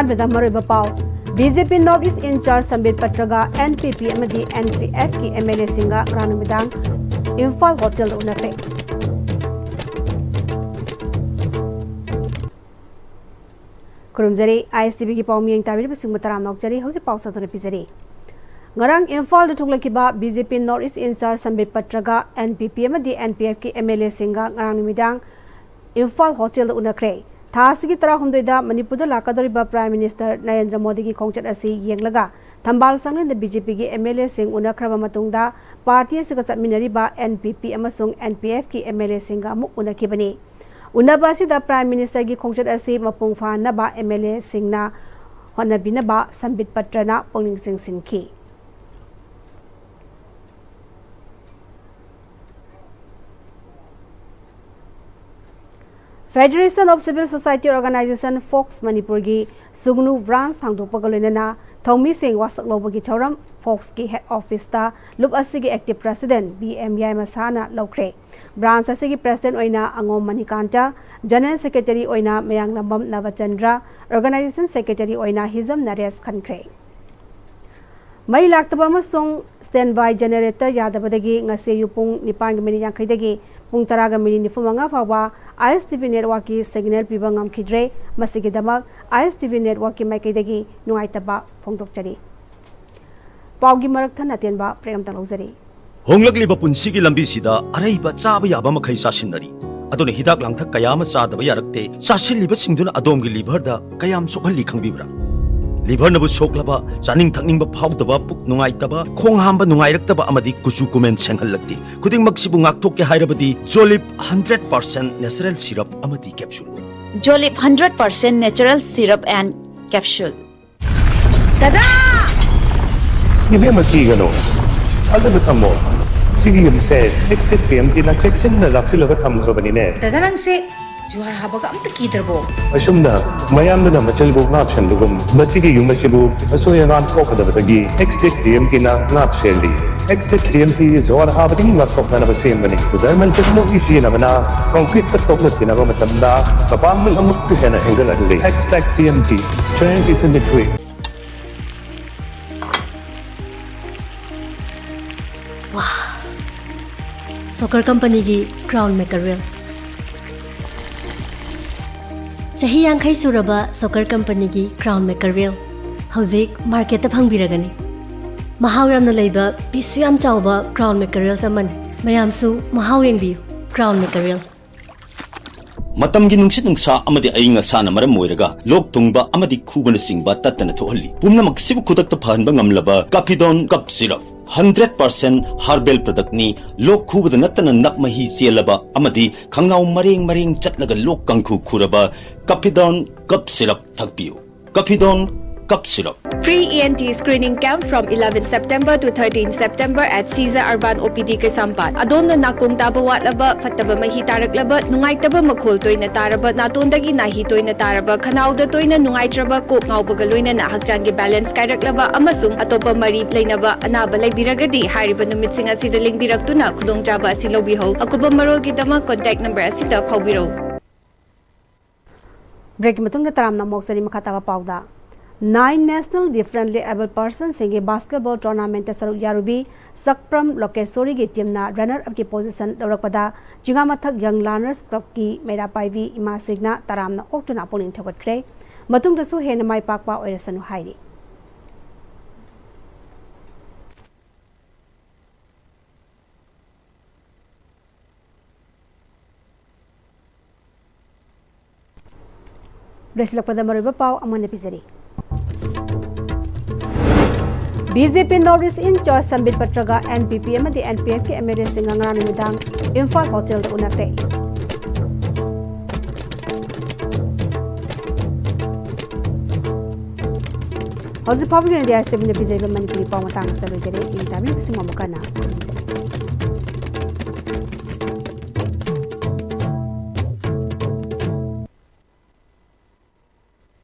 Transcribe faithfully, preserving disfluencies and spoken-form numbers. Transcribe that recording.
ꯑꯍꯥꯟꯕꯗ ꯃꯔꯨꯑꯣꯏꯕ ꯄꯥꯎ꯫ B J P North East in-charge ꯁꯝꯕꯤꯠ ꯄꯇ꯭ꯔꯒ ꯑꯦꯟ ꯄꯤ ꯄꯤ ꯑꯃꯗꯤ ꯑꯦꯟ ꯄꯤ ꯑꯦꯐꯀꯤ ꯑꯦꯝ ꯑꯦꯜ ꯑꯦꯁꯤꯡꯒ ꯉꯔꯥꯡ ꯅꯨꯃꯤꯗꯥꯡ ꯏꯝꯐꯥꯜ ꯍꯣꯇꯦꯜꯗ ꯎꯅꯈ꯭ꯔꯦ꯫ ꯈꯨꯔꯨꯝꯖꯔꯤ, ꯑꯥꯏ ꯑꯦꯁ ꯇꯤ ꯚꯤꯒꯤ ꯄꯥꯎ ꯃꯤꯠꯌꯦꯡ ꯇꯥꯕꯤꯔꯤꯕꯁꯤꯡꯕꯨ ꯇꯔꯥꯝꯅ ꯑꯣꯛꯆꯔꯤ꯫ ꯍꯧꯖꯤꯛ ꯄꯥꯎ ꯁꯟꯗꯣꯛꯅ ꯄꯤꯖꯔꯤ꯫ ꯉꯔꯥꯡ ꯏꯝꯐꯥꯜꯗ ꯊꯣꯛꯂꯛꯈꯤꯕ B J P North East in-charge ꯁꯝꯕꯤꯠ ꯄꯇ꯭ꯔꯒ ꯑꯦꯟ ꯄꯤ ꯄꯤ ꯑꯃꯗꯤ ꯑꯦꯟ ꯄꯤ ꯑꯦꯐꯀꯤ ꯑꯦꯝ ꯑꯦꯜ ꯑꯦꯁꯤꯡꯒ ꯉꯔꯥꯡ ꯅꯨꯃꯤꯗꯥꯡ ꯏꯝꯐꯥꯜ ꯍꯣꯇꯦꯜꯗ ꯎꯅꯈ꯭ꯔꯦ꯫ ꯊꯥ ꯑꯁꯤꯒꯤ ꯇꯔꯥꯍꯨꯝꯗꯣꯏꯗ ꯃꯅꯤꯄꯨꯔꯗ ꯂꯥꯛꯀꯗꯧꯔꯤꯕ ꯄ꯭ꯔꯥꯏꯝ ꯃꯤꯅꯤꯁꯇꯔ ꯅꯔꯦꯟꯗ꯭ꯔ ꯃꯣꯗꯤꯒꯤ ꯈꯣꯡꯆꯠ ꯑꯁꯤ ꯌꯦꯡꯂꯒ ꯊꯝꯕꯥꯜ ꯁꯪꯂꯦꯟꯗ ꯕꯤ ꯖꯦ ꯄꯤꯒꯤ ꯑꯦꯝ ꯑꯦꯜ ꯑꯦꯁꯤꯡ ꯎꯅꯈ꯭ꯔꯕ ꯃꯇꯨꯡꯗ ꯄꯥꯔꯇꯤ ꯑꯁꯤꯒ ꯆꯠꯃꯤꯟꯅꯔꯤꯕ ꯑꯦꯟ ꯄꯤ ꯄꯤ ꯑꯃꯁꯨꯡ ꯑꯦꯟ ꯄꯤ ꯑꯦꯐꯀꯤ ꯑꯦꯝ ꯑꯦꯜ ꯑꯦꯁꯤꯡꯒ ꯑꯃꯨꯛ ꯎꯅꯈꯤꯕꯅꯤ꯫ ꯎꯅꯕ ꯑꯁꯤꯗ ꯄ꯭ꯔꯥꯏꯝ ꯃꯤꯅꯤꯁꯇꯔꯒꯤ ꯈꯣꯡꯆꯠ ꯑꯁꯤ ꯃꯄꯨꯡ ꯐꯥꯍꯟꯅꯕ ꯑꯦꯝ ꯑꯦꯜ ꯑꯦꯁꯤꯡꯅ ꯍꯣꯠꯅꯕꯤꯅꯕ ꯁꯝꯕꯤꯠ ꯄꯇ꯭ꯔꯅ ꯄꯨꯛꯅꯤꯡ ꯆꯤꯡꯁꯤꯟꯈꯤ꯫ Federation of Civil Society Organization, fox ꯃꯅꯤꯄꯨꯔꯒꯤ ꯁꯨꯒꯅꯨ ꯕ꯭ꯔꯥꯟꯁ ꯍꯥꯡꯗꯣꯛꯄꯒ ꯂꯣꯏꯅꯅ ꯊꯧꯃꯤꯁꯤꯡ ꯋꯥꯁꯛ ꯂꯧꯕꯒꯤ ꯊꯧꯔꯝ ꯐꯣꯛꯁꯀꯤ ꯍꯦꯗ ꯑꯣꯐꯤꯁꯇ ꯂꯨꯞ ꯑꯁꯤꯒꯤ ꯑꯦꯛꯇꯤꯚ ꯄ꯭ꯔꯦꯁꯤꯗꯦꯟꯠ ꯕꯤ ꯑꯦꯝ ꯌꯥꯏꯃꯁꯥꯅ ꯂꯧꯈ꯭ꯔꯦ꯫ ꯕ꯭ꯔꯥꯟꯁ ꯑꯁꯤꯒꯤ ꯄ꯭ꯔꯦꯁꯤꯗꯦꯟꯠ ꯑꯣꯏꯅ ꯑꯉꯣꯝ ꯃꯅꯤꯀꯥꯟꯇ, ꯖꯦꯅꯔꯦꯜ ꯁꯦꯀ꯭ꯔꯦꯇꯔꯤ ꯑꯣꯏꯅ ꯃꯌꯥꯡꯂꯝꯕꯝ ꯅꯕꯆꯟꯗ꯭ꯔ, ꯑꯣꯔꯒꯅꯥꯏꯖꯦꯁꯟ ꯁꯦꯀ꯭ꯔꯦꯇꯔꯤ ꯑꯣꯏꯅ ꯍꯤꯖꯝ ꯅꯔꯦꯁ ꯈꯟꯈ꯭ꯔꯦ꯫ ꯃꯩ ꯂꯥꯛꯇꯕ ꯑꯃꯁꯨꯡ ꯁ꯭ꯇꯦꯟꯕꯥꯏ ꯖꯦꯅꯔꯦꯇꯔ ꯌꯥꯗꯕꯗꯒꯤ ꯉꯁꯤ ꯑꯌꯨꯛ ꯄꯨꯡ ꯅꯤꯄꯥꯟꯒꯤ ꯃꯤꯅꯤꯠ ꯌꯥꯡꯈꯩꯗꯒꯤ ꯄꯨꯡ ꯇꯔꯥꯒ ꯃꯤꯅꯤꯠ ꯅꯤꯐꯨ ꯃꯉꯥ ꯐꯥꯎꯕ ꯑꯥꯏ ꯑꯦꯁ ꯇꯤ ꯚꯤ ꯅꯦꯠꯋꯥꯔꯛꯀꯤ ꯁꯤꯒꯅꯦꯜ ꯄꯤꯕ ꯉꯝꯈꯤꯗ꯭ꯔꯦ꯫ ꯃꯁꯤꯒꯤꯗꯃꯛ ꯑꯥꯏ ꯑꯦꯁ ꯇꯤ ꯚꯤ ꯅꯦꯠꯋꯥꯔꯛꯀꯤ ꯃꯥꯏꯀꯩꯗꯒꯤ ꯅꯨꯡꯉꯥꯏꯇꯕ ꯐꯣꯡꯗꯣꯛꯆꯔꯤ꯫ ꯄꯥꯎꯒꯤ ꯃꯔꯛ ꯊꯠꯅ ꯑꯇꯦꯟꯕ ꯕ꯭ꯔꯦꯛ ꯑꯝꯇ ꯂꯧꯖꯔꯤ꯫ ꯍꯣꯡꯂꯛꯂꯤꯕ ꯄꯨꯟꯁꯤꯒꯤ ꯂꯝꯕꯤꯁꯤꯗ ꯑꯔꯩꯕ ꯆꯥꯕ ꯌꯥꯕ ꯃꯈꯩ ꯆꯥꯁꯤꯟꯅꯔꯤ꯫ ꯑꯗꯨꯅ ꯍꯤꯗꯥꯛ ꯂꯥꯡꯊꯛ ꯀꯌꯥ ꯑꯃ ꯆꯥꯗꯕ ꯌꯥꯔꯛꯇꯦ꯫ ꯆꯥꯁꯤꯜꯂꯤꯕꯁꯤꯡꯗꯨꯅ ꯑꯗꯣꯝꯒꯤ ꯂꯤꯚꯔꯗ ꯀꯌꯥꯝ ꯁꯣꯛꯍꯜꯂꯤ ꯈꯪꯕꯤꯕ꯭ꯔꯥ? ꯂꯤꯚꯔꯅꯕꯨ ꯁꯣꯛꯂꯕ, ꯆꯥꯅꯤꯡ ꯊꯛꯅꯤꯡꯕ ꯐꯥꯎꯗꯕ, ꯄꯨꯛ ꯅꯨꯡꯉꯥꯏꯇꯕ, ꯈꯣꯡ ꯍꯥꯝꯕ ꯅꯨꯡꯉꯥꯏꯔꯛꯇꯕ ꯑꯃꯗꯤ ꯀꯨꯆꯨ ꯀꯨꯃꯦꯟ ꯁꯦꯡꯍꯜꯂꯛꯇꯦ꯫ ꯈꯨꯗꯤꯡꯃꯛꯁꯤꯕꯨ ꯉꯥꯛꯊꯣꯛꯀꯦ ꯍꯥꯏꯔꯕꯗꯤ Jolip hundred percent natural syrup ꯑꯃꯗꯤ capsule꯫ Jolip hundred percent natural syrup and capsule꯫ ꯗꯗꯥ! ꯏꯕꯦꯝꯃ, ꯀꯤꯒꯅꯨ꯫ ꯊꯥꯖꯕ ꯊꯝꯃꯣ꯫ ꯁꯤꯒꯤ ꯌꯨꯝꯁꯦ ꯑꯦꯛꯁ ꯇꯤꯛ ꯇꯤ ꯑꯦꯝ ꯇꯤꯅ ꯆꯦꯛꯁꯤꯟꯅ ꯂꯥꯛꯁꯤꯜꯂꯒ ꯊꯝꯈ꯭ꯔꯕꯅꯤꯅꯦ꯫ ꯗꯗꯥ, ꯅꯪꯁꯦ ꯖꯨꯍꯥꯔ ꯍꯥꯕꯒ ꯑꯝꯇ ꯀꯤꯗ꯭ꯔꯕꯣ? ꯑꯁꯨꯝꯅ ꯃꯌꯥꯝꯗꯨꯅ ꯃꯆꯤꯜꯕꯨ ꯉꯥꯛ ꯁꯦꯟꯕꯒꯨꯝ, ꯃꯁꯤꯒꯤ ꯌꯨꯝ ꯑꯁꯤꯕꯨ ꯑꯁꯣꯏ ꯑꯉꯥꯝ ꯊꯣꯛꯀꯗꯕꯗꯒꯤ ꯑꯦꯛꯁ ꯇꯤꯛ ꯇꯤ ꯑꯦꯝ ꯇꯤꯅ ꯉꯥꯛ ꯁꯦꯜꯂꯤ꯫ X-Tech T M T ꯖ꯭ꯋꯥꯔ ꯍꯥꯕꯗꯒꯤ ꯉꯥꯛꯊꯣꯛꯅꯅꯕ ꯁꯦꯝꯕꯅꯤ꯫ German technology ꯁꯤꯖꯤꯟꯅꯕꯅ concrete ꯇ ꯇꯣꯛꯅ ꯊꯤꯅꯕ ꯃꯇꯝꯗ ꯃꯄꯥꯡꯒꯜ ꯑꯃꯨꯛꯀ ꯍꯦꯟꯅ ꯍꯦꯟꯒꯠꯍꯜꯂꯤ꯫ X-Tech T M T, strength is in the grit. Soccer ꯀꯝꯄꯅꯤꯒꯤ ꯀ꯭ꯔꯥꯎꯟ ꯃꯦꯀꯔꯦꯜ꯫ ꯆꯍꯤ ꯌꯥꯡꯈꯩ ꯁꯨꯔꯕ ꯁꯣꯀꯔ ꯀꯝꯄꯅꯤꯒꯤ ꯀ꯭ꯔꯥꯎꯟ ꯃꯦꯀꯔꯦꯜ ꯍꯧꯖꯤꯛ ꯃꯥꯔꯀꯦꯠꯇ ꯐꯪꯕꯤꯔꯒꯅꯤ꯫ ꯃꯍꯥꯎ ꯌꯥꯝꯅ ꯂꯩꯕ, ꯄꯤꯁꯁꯨ ꯌꯥꯝ ꯆꯥꯎꯕ ꯀ꯭ꯔꯥꯎꯟ ꯃꯦꯀꯔꯦꯜꯁ ꯑꯃꯅꯤ꯫ ꯃꯌꯥꯝꯁꯨ ꯃꯍꯥꯎ ꯌꯦꯡꯕꯤꯌꯨ꯫ ꯀ꯭ꯔꯥꯎꯟ ꯃꯦꯀꯔꯦꯜ꯫ ꯃꯇꯝꯒꯤ ꯅꯨꯡꯁꯤꯠ ꯅꯨꯡꯁꯥ ꯑꯃꯗꯤ ꯑꯏꯪ ꯑꯁꯥꯅ ꯃꯔꯝ ꯑꯣꯏꯔꯒ ꯂꯣꯛ ꯊꯨꯡꯕ ꯑꯃꯗꯤ ꯈꯨꯕꯅꯆꯤꯡꯕ ꯇꯠꯇꯅ ꯊꯣꯛꯍꯜꯂꯤ꯫ ꯄꯨꯝꯅꯃꯛꯁꯤꯕꯨ ꯈꯨꯗꯛꯇ ꯐꯍꯟꯕ ꯉꯝꯂꯕ ꯀꯥꯐꯤꯗꯣꯟ ꯀꯞ syrup. Hundred percent herbal product ꯅꯤ꯫ ꯂꯣꯛ ꯈꯨꯕꯗ ꯅꯠꯇꯅ ꯅꯞ ꯃꯍꯤ ꯆꯦꯜꯂꯕ ꯑꯃꯗꯤ ꯈꯪꯅꯥꯎ ꯃꯔꯦꯡ ꯃꯔꯦꯡ ꯆꯠꯂꯒ ꯂꯣꯛ ꯀꯥꯡꯈꯨ ꯈꯨꯔꯕ ꯀꯥꯐꯤꯗꯣꯟ ꯀꯞ syrup ꯊꯛꯄꯤꯌꯨ꯫ ꯀꯥꯐꯤꯗꯣꯟ cup syrup. Free E N T screening camp from eleven September to thirteen September at Caesar Urban O P D ꯀꯩꯁꯥꯝꯄꯥꯠ꯫ ꯑꯗꯣꯝꯅ ꯅꯥꯀꯣꯡ ꯇꯥꯕ ꯋꯥꯠꯂꯕ, ꯐꯠꯇꯕ ꯃꯍꯤ ꯇꯥꯔꯛꯂꯕ, ꯅꯨꯡꯉꯥꯏꯇꯕ ꯃꯈꯣꯜ ꯇꯣꯏꯅ ꯇꯥꯔꯕ, ꯅꯥꯇꯣꯟꯗꯒꯤ ꯅꯥꯍꯤ ꯇꯣꯏꯅ ꯇꯥꯔꯕ, ꯈꯅꯥꯎꯗ ꯇꯣꯏꯅ ꯅꯨꯡꯉꯥꯏꯇ꯭ꯔꯕ, ꯀꯣꯛ ꯉꯥꯎꯕꯒ ꯂꯣꯏꯅꯅ ꯍꯛꯆꯥꯡꯒꯤ balance ꯀꯥꯏꯔꯛꯂꯕ ꯑꯃꯁꯨꯡ ꯑꯇꯣꯞꯄ ꯃꯔꯤ ꯂꯩꯅꯕ ꯑꯅꯥꯕ ꯂꯩꯕꯤꯔꯒꯗꯤ ꯍꯥꯏꯔꯤꯕ ꯅꯨꯃꯤꯠꯁꯤꯡ ꯑꯁꯤꯗ ꯂꯦꯡꯕꯤꯔꯛꯇꯨꯅ ꯈꯨꯗꯣꯡꯆꯥꯕ ꯑꯁꯤ ꯂꯧꯕꯤꯍꯧ꯫ ꯑꯀꯨꯞꯄ ꯃꯔꯣꯜꯒꯤꯗꯃꯛ contact number ꯑꯁꯤꯗ ꯐꯥꯎꯕꯤꯔꯧ꯫ ꯕ꯭ꯔꯦꯛꯀꯤ ꯃꯇꯨꯡꯗ ꯇꯔꯥꯝꯅ ꯑꯃꯨꯛ ꯆꯅꯤ ꯃꯈꯥ ꯇꯥꯕ ꯄꯥꯎꯗ꯫ Nine National Differently Abled Personsꯁꯤꯡꯒꯤ basketball tournamentꯇ ꯁꯔꯨꯛ ꯌꯥꯔꯨꯕꯤ ꯁꯛꯄ꯭ꯔꯝ ꯂꯣꯀꯦꯁꯣꯔꯤꯒꯤ teamꯅ runner upꯀꯤ position ꯂꯧꯔꯛꯄꯗ ꯆꯤꯉꯥꯃꯊꯛ Young Learners Clubꯀꯤ ꯃꯩꯔꯥ ꯄꯥꯏꯕꯤ ꯏꯃꯥꯁꯤꯡꯅ ꯇꯔꯥꯝꯅ ꯑꯣꯛꯇꯨꯅ ꯄꯨꯛꯅꯤꯡ ꯊꯧꯒꯠꯈ꯭ꯔꯦ꯫ ꯃꯇꯨꯡꯗꯁꯨ ꯍꯦꯟꯅ ꯃꯥꯏ ꯄꯥꯛꯄ ꯑꯣꯏꯔꯁꯅꯨ ꯍꯥꯏꯔꯤ꯫ ꯂꯣꯏꯁꯤꯜꯂꯛꯄꯗ ꯃꯔꯨꯑꯣꯏꯕ ꯄꯥꯎ ꯑꯃꯨꯛ ꯍꯟꯅ ꯄꯤꯖꯔꯤ꯫ B J P North East in charge ꯁꯝꯕꯤꯠ ꯄꯇ꯭ꯔꯒ N P P ꯑꯃꯗꯤ N P Fꯀꯤ M L Aꯁꯤꯡꯒ ꯉꯔꯥꯡ ꯅꯨꯃꯤꯗꯥꯡ ꯏꯝꯐꯥꯜ ꯍꯣꯇꯦꯜꯗ ꯎꯅꯈ꯭ꯔꯦ꯫ ꯍꯧꯖꯤꯛ ꯐꯥꯎꯕꯒꯤ ꯑꯣꯏꯅꯗꯤ ꯑꯥꯏ ꯑꯦꯁ ꯇꯤ ꯚꯤꯅ ꯄꯤꯖꯔꯤꯕ ꯃꯅꯤꯄꯨꯔꯤ ꯄꯥꯎ ꯃꯇꯥꯡ ꯑꯁꯤꯗ ꯂꯣꯏꯖꯔꯦ꯫ ꯌꯦꯡ ꯇꯥꯕꯤꯕꯁꯤꯡ ꯑꯃꯨꯛ ꯍꯟꯅ ꯈꯨꯔꯨꯝꯖꯔꯤ꯫